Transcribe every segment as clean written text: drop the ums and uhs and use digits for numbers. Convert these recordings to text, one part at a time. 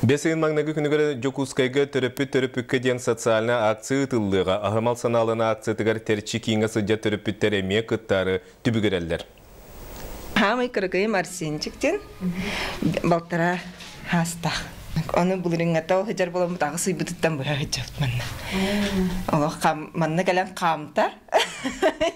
Бэс ыйын маҥнайгы күнүгэр Дьокуускайга Төрөппүт төрөппүккэ диэн социальнай акция ыытыллыаҕа. Аһымал санаалана акциятыгар Тэрчи кииҥҥэ сылдьар төрөппүттэр эмиэ кыттаары түбүгүрэллэр. Хаамай кыракыйым Арсенчик диэн балтараа хаастаах. Ону былырыҥҥата ол сылдьар буоламмыт аҕыс ыйбытыттан быһа сылдьабыт манна. Олох манна кэлэн хаамта,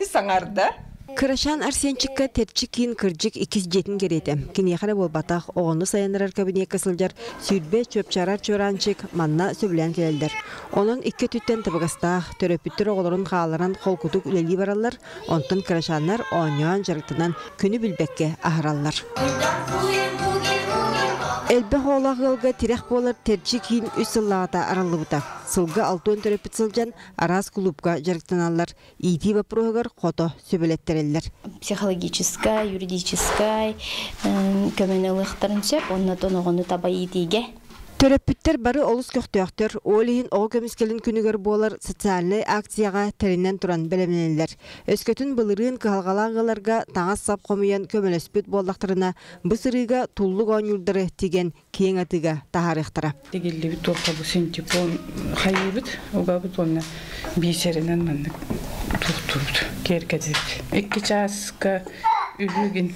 саҥарда. Кырачаан Арсенчикка Тэрчи киин кырдьык иккис дьиэтин кэриэтэ. Киниэхэ эрэ буолбатах, оҕону сайыннарар кабинекка сылдьар 20 чуопчаарар чуораанчык манна сөбүлээн кэлэллэр. Онон икки өттүттэн табыгастаах, төрөппүттэр оҕолорун хаалларан холкутук үлэлии бараллар, онтон кырачааннар оонньоон дьарыктанан күнү билбэккэ аһараллар. Элбэх оҕолоох ыалга тирэх буолар Тэрчи киин үс сыллааҕыта арыллыбыта. Сылга 60 төрөппүт сылдьан араас кулуупка дьарыктаналлар, иитии боппуруоһугар хото сөбүлэттэрэллэр. Психологическай, юридическай көмөнү ылыахтарын сөп, уонна оҕону таба иитиигэ. Төрөппүттэр бары олус көхтөөхтөр, ол иһин оҕо көмүскэлин күнүгэр буолар социальнай акцияҕа тэринэн туран бэлэмнэнэллэр. Өскөтүн былырыын кыһалҕалаах ыалларга таҥас-сап хомуйан көмөлөспүт буоллахтарына, бу сырыыга туллук оонньуурдары тигэн киэҥ атыыга таһаарыахтара. Тигиллибит туохха бу синтепон хайыыбыт, угабыт уонна биисэринэн маннык туохтуубут, киэргэтибит. Икки чааска үһүгүн,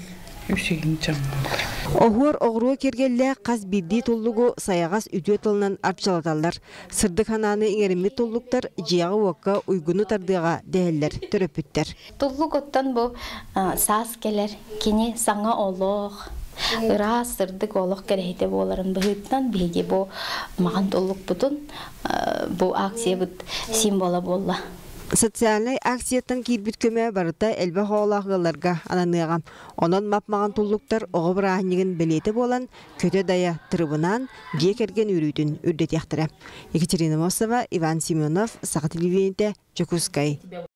үсүгүн чаммалар. Оһуор оҕуруо киэргэллээх хас биирдии туллугу сайаҕас үтүө тылынан арчылаталлар. Сырдык санааны иҥэриммит туллуктар дьиэҕэ-уокка уйгуну тардыаҕа дэһэллэр төрөппүттэр. Туллук оттон бу саас кэлэр, кини саҥа олох, ыраас сырдык олох кэрэһитэ буоларын быһыытынан биһиги бу маҕан туллукпутун бу акциябыт символа буолла. Социальнай акцияттан киирбит көмө барыта элбэх оҕолоох ыалларга ананыаҕа. Онон мап-маҕан туллуктар оҕо бырааһынньыгын бэлиэтэ буолан, көтө-дайа тырыбынаан, дьиэ кэргэн үөрүүтүн үрдэтиэхтэрэ. Екатерина Мосова, Иван Семенов, Саха телевидениетэ, Дьокуускай.